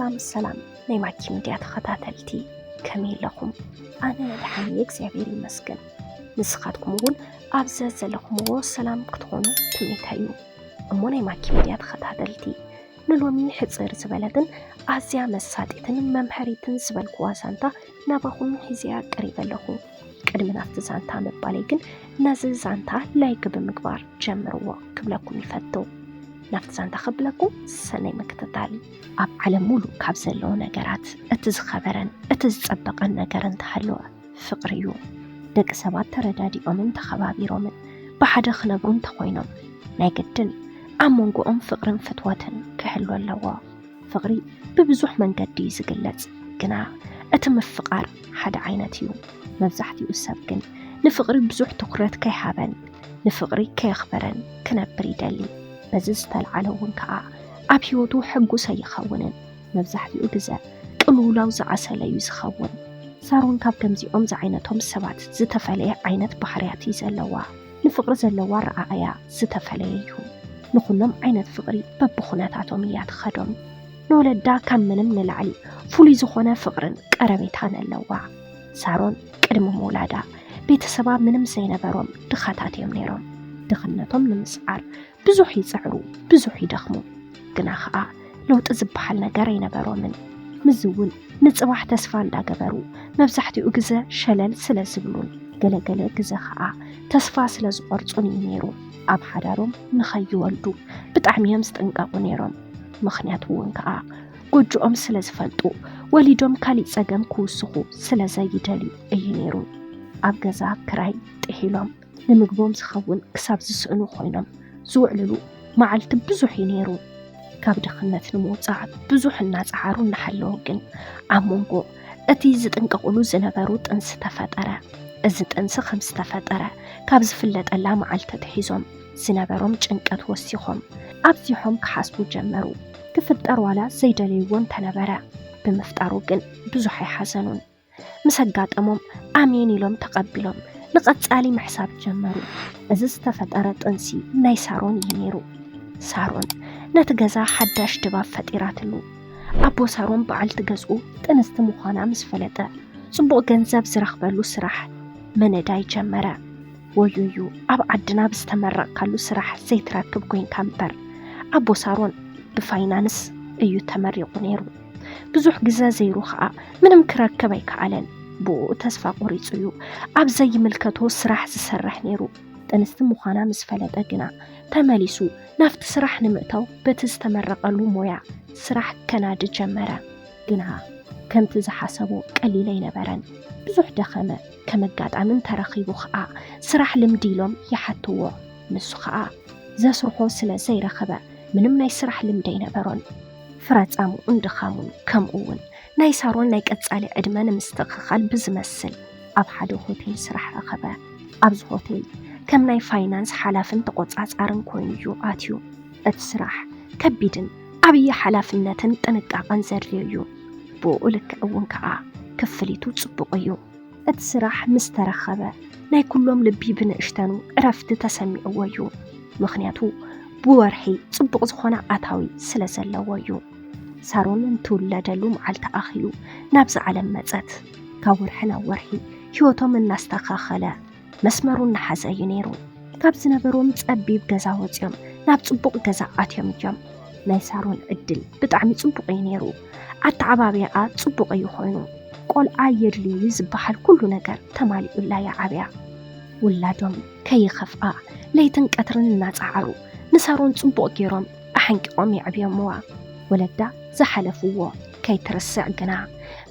ሰላም ሰላም ናይ ማኪ ሚድያ ተኸታተልቲ፣ ከመይ ኣለኹም? ኣነ ደሓን እየ እግዚኣብሔር ይመስገን። ንስኻትኩም እውን ኣብ ዘዘለኹምዎ ሰላም ክትኾኑ ትምኒተይ እዩ። እሞ ናይ ማኪ ሚድያ ተኸታተልቲ፣ ንሎሚ ሕፅር ዝበለትን ኣዝያ መሳጢትን መምሃሪትን ዝበልኩዋ ዛንታ ናባኹም ሒዘያ ቀሪበ ኣለኹ። ቅድሚ ናብቲ ዛንታ ምባለይ ግን ነዚ ዛንታ ላይክ ብምግባር ጀምርዎ ክብለኩም ይፈቱ። ናብቲ ዛንታ ከብለኩም ሰናይ ምክትታል። ኣብ ዓለም ሙሉእ ካብ ዘለዉ ነገራት እቲ ዝኸበረን እቲ ዝጸበቐን ነገር እንተሃለወ ፍቕሪ እዩ። ደቂ ሰባት ተረዳዲኦምን ተኸባቢሮምን ብሓደ ክነብሩ እንተኾይኖም ናይ ግድን ኣብ መንጎኦም ፍቕርን ፍትወትን ክህሉ ኣለዎ። ፍቕሪ ብብዙሕ መንገዲ እዩ ዝግለጽ፣ ግና እቲ ምፍቓር ሓደ ዓይነት እዩ። መብዛሕትኡ ሰብ ግን ንፍቕሪ ብዙሕ ትኹረት ከይሃበን ንፍቕሪ ከየኽበረን ክነብር ይደሊ። በዚ ዝተልዓለ እውን ከኣ ኣብ ህይወቱ ሕጉስ ኣይኸውንን። መብዛሕትኡ ግዘ ቅልውላው ዝዓሰለ እዩ ዝኸውን። ሳሮን ካብ ከምዚኦም ዝዓይነቶም ሰባት ዝተፈለየ ዓይነት ባህርያት እዩ ዘለዋ። ንፍቕሪ ዘለዋ ኣረኣእያ ዝተፈለየ እዩ። ንኹሎም ዓይነት ፍቕሪ በብኹነታቶም እያ ትኸዶም። ንወለዳ ካብ ምንም ንላዕሊ ፍሉይ ዝኾነ ፍቕርን ቀረቤታን ኣለዋ። ሳሮን ቅድሚ ምውላዳ ቤተሰባ ምንም ዘይነበሮም ድኻታት እዮም ነይሮም። ድኽነቶም ንምስዓር ብዙሕ ይጽዕሩ፣ ብዙሕ ይደኽሙ። ግና ኸኣ ለውጢ ዝበሃል ነገር ኣይነበሮምን። ምስዚ እውን ንጽባሕ ተስፋ እንዳገበሩ መብዛሕትኡ ግዘ ሸለል ስለ ዝብሉን ገለገለ ግዘ ኸኣ ተስፋ ስለ ዝቖርጹን እዩ ነይሩ ኣብ ሓዳሮም ንኸይወልዱ ብጣዕሚ እዮም ዝጥንቀቑ ነይሮም። ምኽንያቱ እውን ከኣ ጎጆኦም ስለ ዝፈልጡ ወሊዶም ካሊእ ጸገም ክውስኹ ስለ ዘይደልዩ እዩ ነይሩ። ኣብ ገዛ ክራይ ጥሒሎም ንምግቦም ዝኸውን ክሳብ ዝስእኑ ኮይኖም ዝውዕልሉ መዓልቲ ብዙሕ እዩ ነይሩ። ካብ ድኽነት ንምውጻእ ብዙሕ እናጸዓሩ እናሃለዉ ግን ኣብ መንጎ እቲ ዝጥንቀቕሉ ዝነበሩ ጥንሲ ተፈጠረ። እዚ ጥንሲ ከም ዝተፈጠረ ካብ ዝፍለጠላ መዓልቲ ኣትሒዞም ዝነበሮም ጭንቀት ወሲኾም ኣብዚሖም ክሓስቡ ጀመሩ። ክፍጠር ዋላ ዘይደለይዎ እንተነበረ ብምፍጣሩ ግን ብዙሕ ኣይሓዘኑን። ምስ ኣጋጠሞም ኣሜን ኢሎም ተቐቢሎም ንቐጻሊ ምሕሳብ ጀመሩ። እዚ ዝተፈጠረ ጥንሲ ናይ ሳሮን እዩ ነይሩ። ሳሮን ነቲ ገዛ ሓዳሽ ድባብ ፈጢራትሉ። ኣቦ ሳሮን በዓልቲ ገዝኡ ጥንስቲ ምዃና ምስ ፈለጠ ጽቡቕ ገንዘብ ዝረኽበሉ ስራሕ ምንዳይ ጀመረ። ወዮዩ ኣብ ዓድና ብዝተመረቕካሉ ስራሕ ዘይትረክብ ኮይንካ እምበር። ኣቦ ሳሮን ብፋይናንስ እዩ ተመሪቑ ነይሩ። ብዙሕ ግዘ ዘይሩ ኸኣ ምንም ክረክብ ኣይከኣለን። ብኡ ተስፋ ቆሪጹ እዩ ኣብ ዘይምልከቶ ስራሕ ዝሰርሕ ነይሩ። ጥንስቲ ምዃና ምስ ፈለጠ ግና ተመሊሱ ናብቲ ስራሕ ንምእታው በቲ ዝተመረቐሉ ሞያ ስራሕ ከናዲ ጀመረ። ግና ከምቲ ዝሓሰቦ ቀሊል ኣይነበረን። ብዙሕ ደኸመ። ከም ኣጋጣሚ እንተረኺቡ ኸኣ ስራሕ ልምዲ ኢሎም ይሓትዎ። ንሱ ኸኣ ዘስርሖ ስለ ዘይረኸበ ምንም ናይ ስራሕ ልምዲ ኣይነበሮን። ፍረ ጻምኡን ድኻሙን ከምኡ እውን ናይ ሳሮን ናይ ቀጻሊ ዕድመ ንምስትኽኻል ብዝመስል ኣብ ሓደ ሆቴል ስራሕ ረኸበ። ኣብዚ ሆቴል ከም ናይ ፋይናንስ ሓላፍን ተቖጻጻርን ኮይኑ እዩ ኣትዩ። እቲ ስራሕ ከቢድን ዓብዪ ሓላፍነትን ጥንቃቐን ዘድልዮ እዩ። ብኡ ልክዕ እውን ከኣ ክፍሊቱ ጽቡቕ እዩ። እቲ ስራሕ ምስ ተረኸበ ናይ ኩሎም ልቢ ብንእሽተኑ ዕረፍቲ ተሰሚዕዎ እዩ። ምኽንያቱ ብወርሒ ጽቡቕ ዝኾነ ኣታዊ ስለ ዘለዎ እዩ። ሳሮን እንትውለደሉ መዓልቲ ኣኺሉ ናብዚ ዓለም መጸት። ካብ ወርሒ ናብ ወርሒ ህይወቶም እናስተኻኸለ መስመሩ እናሓዘ እዩ ነይሩ። ካብ ዝነበሮም ጸቢብ ገዛ ወጺኦም ናብ ጽቡቕ ገዛ ኣትዮም እዮም። ናይ ሳሮን ዕድል ብጣዕሚ ጽቡቕ እዩ ነይሩ። ኣተዓባብያኣ ጽቡቕ እዩ ኮይኑ። ቆልዓ የድልዩ ዝበሃል ኩሉ ነገር ተማሊኡላ እያ ዓብያ። ውላዶም ከይኸፍኣ ለይትን ቀትርን እናጸዓሩ ንሳሮን ጽቡቕ ገይሮም ኣሓንቂቖም የዕብዮምዋ። ወለዳ ዝሓለፍዎ ከይትርስዕ ግና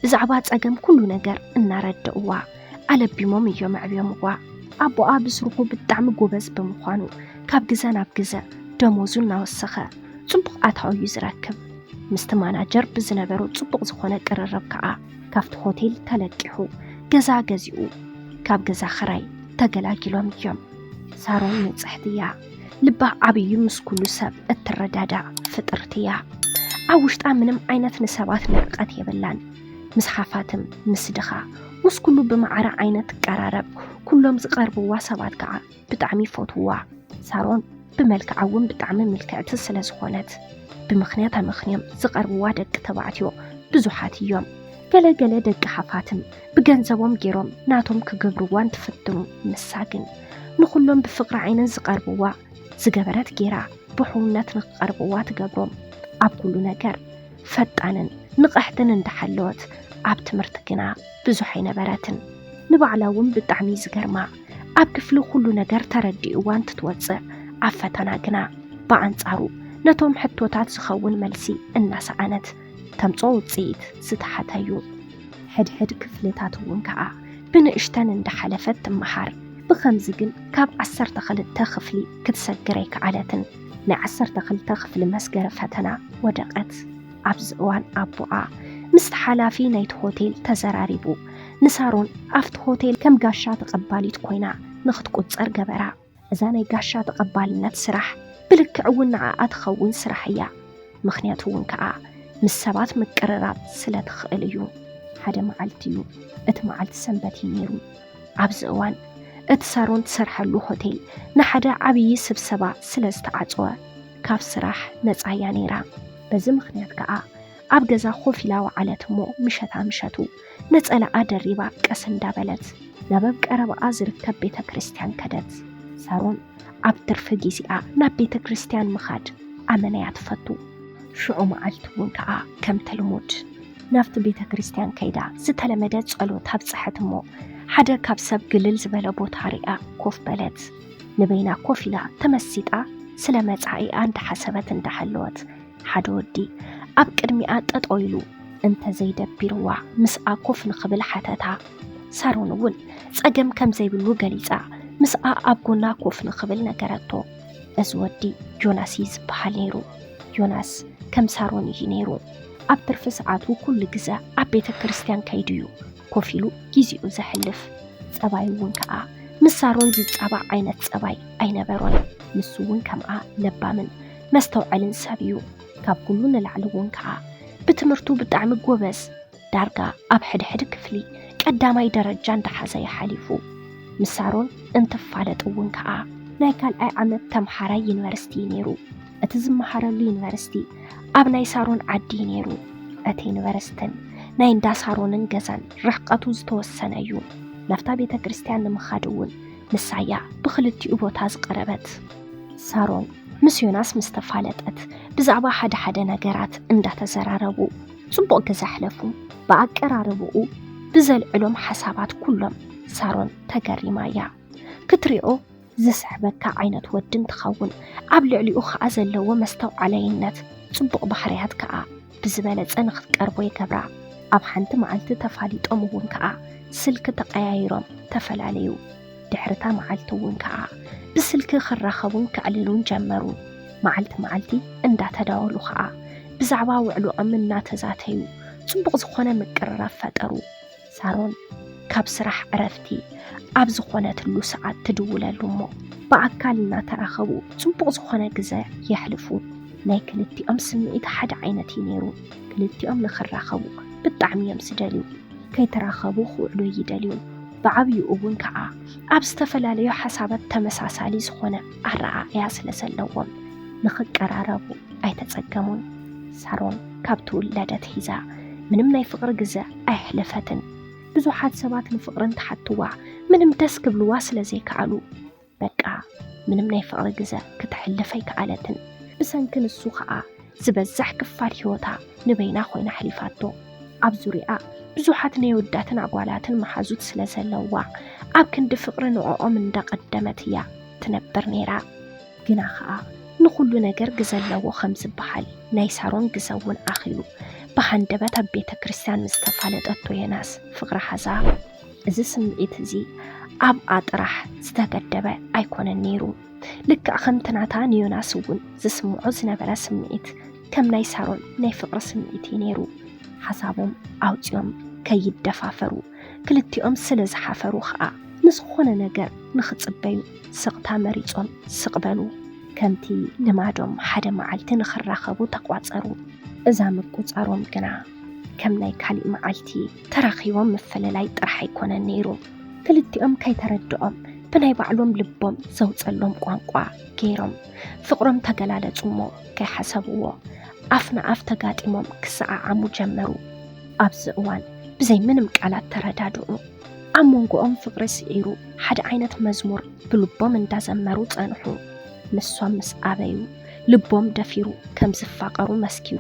ብዛዕባ ጸገም ኩሉ ነገር እናረደእዋ ኣለቢሞም እዮም ኣዕብዮምዋ። ኣቦኣ ብስርሑ ብጣዕሚ ጎበዝ ብምዃኑ ካብ ግዘ ናብ ግዘ ደሞዙ እናወሰኸ ጽቡቕ ኣታዊ እዩ ዝረክብ። ምስቲ ማናጀር ብዝነበሮ ጽቡቕ ዝኾነ ቅርርብ ከኣ ካብቲ ሆቴል ተለቂሑ ገዛ ገዚኡ ካብ ገዛ ኽራይ ተገላጊሎም እዮም። ሳሮን ንጽሕቲ እያ። ልባ ዓብዩ ምስ ኩሉ ሰብ እትረዳዳእ ፍጥርቲ እያ። ኣብ ውሽጣ ምንም ዓይነት ንሰባት ንዕቀት የብላን። ምስ ሓፋትም ምስ ድኻ ምስ ኩሉ ብማዕረ ዓይነት ትቀራረብ። ኩሎም ዝቐርብዋ ሰባት ከኣ ብጣዕሚ ይፈትውዋ። ሳሮን ብመልክዓ እውን ብጣዕሚ ምልክዕቲ ስለ ዝኾነት፣ ብምኽንያት ኣመኽንዮም ዝቐርብዋ ደቂ ተባዕትዮ ብዙሓት እዮም። ገለ ገለ ደቂ ሃፋትም ብገንዘቦም ገይሮም ናቶም ክገብርዋ እንትፍትኑ፣ ንሳ ግን ንኹሎም ብፍቕሪ ዓይነን ዝቐርብዋ ዝገበረት ገይራ ብሕውነት ንክቐርብዋ ትገብሮም። ኣብ ኩሉ ነገር ፈጣንን ንቕሕትን እንዳሓለወት፣ ኣብ ትምህርቲ ግና ብዙሕ ኣይነበረትን። ንባዕላ እውን ብጣዕሚ ዝገርማ፣ ኣብ ክፍሊ ኩሉ ነገር ተረዲእዋ እንትትወፅእ፣ ኣብ ፈተና ግና ብኣንጻሩ ነቶም ሕቶታት ዝኸውን መልሲ እናሰኣነት ተምፅኦ ውፅኢት ዝተሓተዩ። ሕድሕድ ክፍልታት እውን ከዓ ብንእሽተን እንዳሓለፈት ትመሃር። ብኸምዚ ግን ካብ ዓሰርተ ክልተ ክፍሊ ክትሰግር ኣይከኣለትን። ናይ ዓሰርተ ክልተ ክፍሊ መስገሪ ፈተና ወደቐት። ኣብዚ እዋን ኣቦኣ ምስቲ ሓላፊ ናይቲ ሆቴል ተዘራሪቡ፣ ንሳሮን ኣብቲ ሆቴል ከም ጋሻ ተቐባሊት ኮይና ንኽትቁጸር ገበራ። እዛ ናይ ጋሻ ተቐባልነት ስራሕ ብልክዕ እውን ንዓኣ ትኸውን ስራሕ እያ። ምኽንያቱ እውን ከዓ ምስ ሰባት ምቅርራብ ስለ ትኽእል እዩ። ሓደ መዓልቲ እዩ፣ እቲ መዓልቲ ሰንበት እዩ ነይሩ። ኣብዚ እዋን እቲ ሳሮን ትሰርሐሉ ሆቴል ንሓደ ዓብዪ ስብሰባ ስለ ዝተዓጽወ፣ ካብ ስራሕ ነጻ እያ ነይራ። በዚ ምኽንያት ከዓ ኣብ ገዛ ኮፍ ኢላ ወዓለት እሞ፣ ምሸታ ምሸቱ ነጸላኣ ደሪባ ቀስ እንዳበለት ናብ ኣብ ቀረባኣ ዝርከብ ቤተ ክርስቲያን ከደት። ሳሮን ኣብ ትርፊ ግዜኣ ናብ ቤተ ክርስቲያን ምኻድ ኣመና እያ ትፈቱ። ሽዑ መዓልቲ እውን ከዓ ከምቲ ልሙድ ናብቲ ቤተ ክርስቲያን ከይዳ ዝተለመደ ጸሎት ኣብጽሐት እሞ፣ ሓደ ካብ ሰብ ግልል ዝበለ ቦታ ሪኣ ኮፍ በለት። ንበይና ኮፍ ኢላ ተመሲጣ ስለ መጻኢኣ እንዳሓሰበት እንዳሃለወት፣ ሓደ ወዲ ኣብ ቅድሚኣ ጠጠው ኢሉ እንተዘይደቢርዋ ምስኣ ኮፍ ንኽብል ሓተታ። ሳሮን እውን ጸገም ከም ዘይብሉ ገሊጻ ምስኣ ኣብ ጎና ኮፍ ንኽብል ነገረቶ። እዚ ወዲ ዮናስ እዩ ዝበሃል ነይሩ። ዮናስ ከም ሳሮን እዩ ነይሩ። ኣብ ትርፊ ሰዓቱ ኩሉ ግዘ ኣብ ቤተ ክርስቲያን ከይዱ እዩ ኮፍ ኢሉ ግዜኡ ዘሕልፍ። ጸባዩ እውን ከኣ ምስ ሳሮን ዝጻባእ ዓይነት ጸባይ ኣይነበሮን። ንሱ እውን ከምኣ ለባምን መስተውዐልን ሰብ እዩ። ካብ ኩሉ ንላዕሊ እውን ከኣ ብትምህርቱ ብጣዕሚ ጎበዝ፣ ዳርጋ ኣብ ሕድሕድ ክፍሊ ቀዳማይ ደረጃ እንዳሓዘ እዩ ሓሊፉ። ምስ ሳሮን እንትፋለጥ እውን ከኣ ናይ ካልኣይ ዓመት ተምሃራይ ዩኒቨርሲቲ እዩ ነይሩ። እቲ ዝመሃረሉ ዩኒቨርሲቲ ኣብ ናይ ሳሮን ዓዲ እዩ ነይሩ። እቲ ዩኒቨርሲትን ናይ እንዳ ሳሮንን ገዛን ርሕቀቱ ዝተወሰነ እዩ። ናብታ ቤተ ክርስቲያን ንምኻድ እውን ንሳያ ብኽልቲኡ ቦታ ዝቐረበት። ሳሮን ምስ ዮናስ ምስ ተፋለጠት፣ ብዛዕባ ሓደ ሓደ ነገራት እንዳተዘራረቡ ጽቡቕ ግዜ ኣሕለፉ። ብኣቀራርብኡ፣ ብዘልዕሎም ሓሳባት ኩሎም ሳሮን ተገሪማ እያ። ክትሪኦ ዝስሕበካ ዓይነት ወዲ እንትኸውን፣ ኣብ ልዕሊኡ ከኣ ዘለዎ መስተውዓላይነት፣ ጽቡቕ ባህርያት ከኣ ብዝበለጸ ንኽትቀርቦ ይገብራ። ኣብ ሓንቲ መዓልቲ ተፋሊጦም እውን ከኣ ስልኪ ተቐያይሮም ተፈላለዩ። ድሕሪታ መዓልቲ እውን ከኣ ብስልኪ ክራኸቡን ከዕልሉን ጀመሩ። መዓልቲ መዓልቲ እንዳተዳወሉ ከኣ ብዛዕባ ውዕሎኦም እናተዛተዩ ጽቡቕ ዝኾነ ምቅርራብ ፈጠሩ። ሳሮን ካብ ስራሕ ዕረፍቲ ኣብ ዝኾነትሉ ሰዓት ትድውለሉ እሞ ብኣካል እናተራኸቡ ጽቡቕ ዝኾነ ግዘ የሕልፉ። ናይ ክልቲኦም ስምዒት ሓደ ዓይነት እዩ ነይሩ። ክልቲኦም ንኽራኸቡ ብጣዕሚ እዮም ዝደልዩ። ከይተራኸቡ ክውዕሉ ይደልዩ። ብዓብዩ እውን ከኣ ኣብ ዝተፈላለዩ ሓሳባት ተመሳሳሊ ዝኾነ ኣረኣእያ ስለ ዘለዎም ንኽቀራረቡ ኣይተጸገሙን። ሳሮን ካብ ትውለደት ሒዛ ምንም ናይ ፍቕሪ ግዘ ኣየሕለፈትን። ብዙሓት ሰባት ንፍቕሪ እንትሓትዋ ምንም ደስ ክብልዋ ስለ ዘይከኣሉ፣ በቃ ምንም ናይ ፍቕሪ ግዘ ክተሕልፍ ኣይከኣለትን። ብሰንኪ ንሱ ከኣ ዝበዝሕ ክፋል ህይወታ ንበይና ኮይና ኣሕሊፋቶ። ኣብ ዙርያኣ ብዙሓት ናይ ወዳትን ኣጓላትን መሓዙት ስለ ዘለዋ፣ ኣብ ክንዲ ፍቕሪ ንዕኦም እንዳቐደመት እያ ትነብር ነይራ። ግና ኸኣ ንኹሉ ነገር ግዘ ኣለዎ ከም ዝበሃል፣ ናይ ሳሮን ግዘ እውን ኣኺሉ። ብሃንደበት ኣብ ቤተ ክርስቲያን ምስ ተፋለጠቶ ዮናስ ፍቕሪ ሓዛ። እዚ ስምዒት እዚ ኣብኣ ጥራሕ ዝተገደበ ኣይኮነን ነይሩ። ልክዕ ከምቲ ናታ ንዮናስ እውን ዝስምዖ ዝነበረ ስምዒት፣ ከም ናይ ሳሮን ናይ ፍቕሪ ስምዒት እዩ ነይሩ። ሓሳቦም ኣውጺኦም ከይደፋፈሩ፣ ክልቲኦም ስለ ዝሓፈሩ ኸኣ፣ ንዝኾነ ነገር ንኽጽበዩ ስቕታ መሪጾም ስቕ በሉ። ከምቲ ልማዶም ሓደ መዓልቲ ንኽራኸቡ ተቋጸሩ። እዛ ምቁጻሮም ግና ከም ናይ ካሊእ መዓልቲ ተራኺቦም ምፍልላይ ጥራሕ ኣይኮነን ነይሩ። ክልቲኦም ከይተረድኦም ብናይ ባዕሎም ልቦም ዘውጸሎም ቋንቋ ገይሮም ፍቕሮም ተገላለጹ እሞ ከይሓሰብዎ ኣፍ ንኣፍ ተጋጢሞም ክሰዓዓሙ ጀመሩ። ኣብዚ እዋን ብዘይ ምንም ቃላት ተረዳድኡ። ኣብ መንጎኦም ፍቕሪ ስዒሩ ሓደ ዓይነት መዝሙር ብልቦም እንዳዘመሩ ጸንሑ። ንሶም ምስ ኣበዩ ልቦም ደፊሩ ከም ዝፋቐሩ መስኪሩ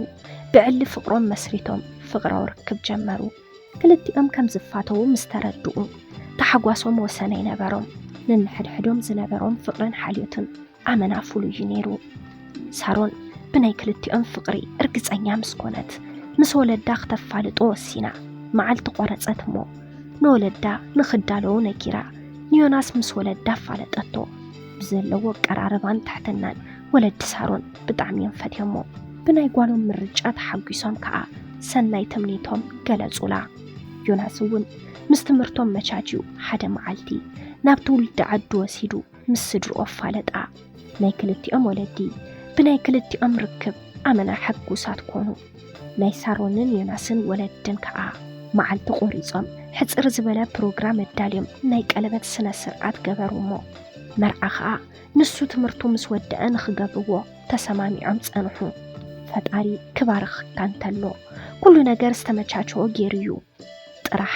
ብዕሊ ፍቕሮም መስሪቶም ፍቕራዊ ርክብ ጀመሩ። ክልቲኦም ከም ዝፋተዉ ምስ ተረድኡ ታሕጓሶም ወሰን ኣይነበሮም። ንንሕድሕዶም ዝነበሮም ፍቕርን ሓልዮትን ኣመና ፍሉይ እዩ ነይሩ። ሳሮን ብናይ ክልቲኦም ፍቕሪ እርግጸኛ ምስ ኮነት ምስ ወለዳ ክተፋልጦ ወሲና። መዓልቲ ቆረጸት እሞ ንወለዳ ንኽዳለዉ ነጊራ ንዮናስ ምስ ወለዳ ኣፋለጠቶ። ብዘለዎ ኣቀራርባን ትሕትናን ወለዲ ሳሮን ብጣዕሚ እዮም ፈትዮሞ። ብናይ ጓሎም ምርጫ ተሓጒሶም ከኣ ሰናይ ትምኒቶም ገለጹላ። ዮናስ እውን ምስ ትምህርቶም መቻችዩ ሓደ መዓልቲ ናብ ትውልዲ ዓዱ ወሲዱ ምስ ስድርኡ ኣፋለጣ። ናይ ክልቲኦም ወለዲ ብናይ ክልቲኦም ርክብ ኣመና ሕጉሳት ኮኑ። ናይ ሳሮንን ዮናስን ወለድን ከኣ መዓልቲ ቆሪጾም ሕጽር ዝበለ ፕሮግራም ኣዳልዮም ናይ ቀለበት ስነ ስርዓት ገበሩ እሞ መርዓ ከኣ ንሱ ትምህርቱ ምስ ወደአ ንኽገብርዎ ተሰማሚዖም ጸንሑ። ፈጣሪ ክባርኽካ እንተሎ ኩሉ ነገር ዝተመቻቸወ ገይሩ እዩ። ጥራሕ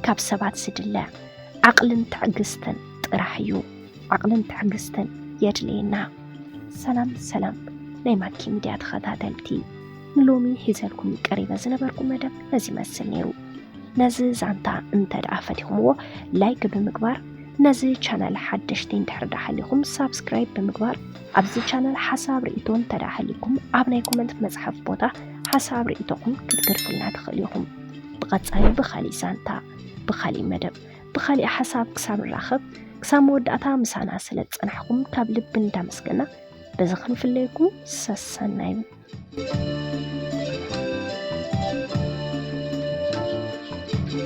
ካብ ሰባት ዝድለ ዓቕልን ትዕግስትን ጥራሕ እዩ። ዓቕልን ትዕግስትን የድልየና። ሰላም ሰላም ናይ ማኪ ሚድያ ተኸታተልቲ፣ ንሎሚ ሒዘልኩም ቀሪበ ዝነበርኩ መደብ ነዚ ይመስል ነይሩ። ነዚ ዛንታ እንተ ደኣ ፈቲኹምዎ ላይክ ብምግባር፣ ነዚ ቻነል ሓደሽቲ እንድሕር ደኣ ሃሊኹም ሳብስክራይብ ብምግባር፣ ኣብዚ ቻነል ሓሳብ ርእይቶ እንተ ደኣ ሃሊኩም ኣብ ናይ ኮመንት መጽሓፍ ቦታ ሓሳብ ርእይቶኹም ክትገድፉልና ትኽእሉ ኢኹም። ብቐጻሊ ብኻሊእ ዛንታ፣ ብኻሊእ መደብ፣ ብኻሊእ ሓሳብ ክሳብ ንራኸብ፣ ክሳብ መወዳእታ ምሳና ስለ ዝጸናሕኩም ካብ ልቢ እንዳመስገና በዚ ክንፍለየኩም ሰሰናዩ።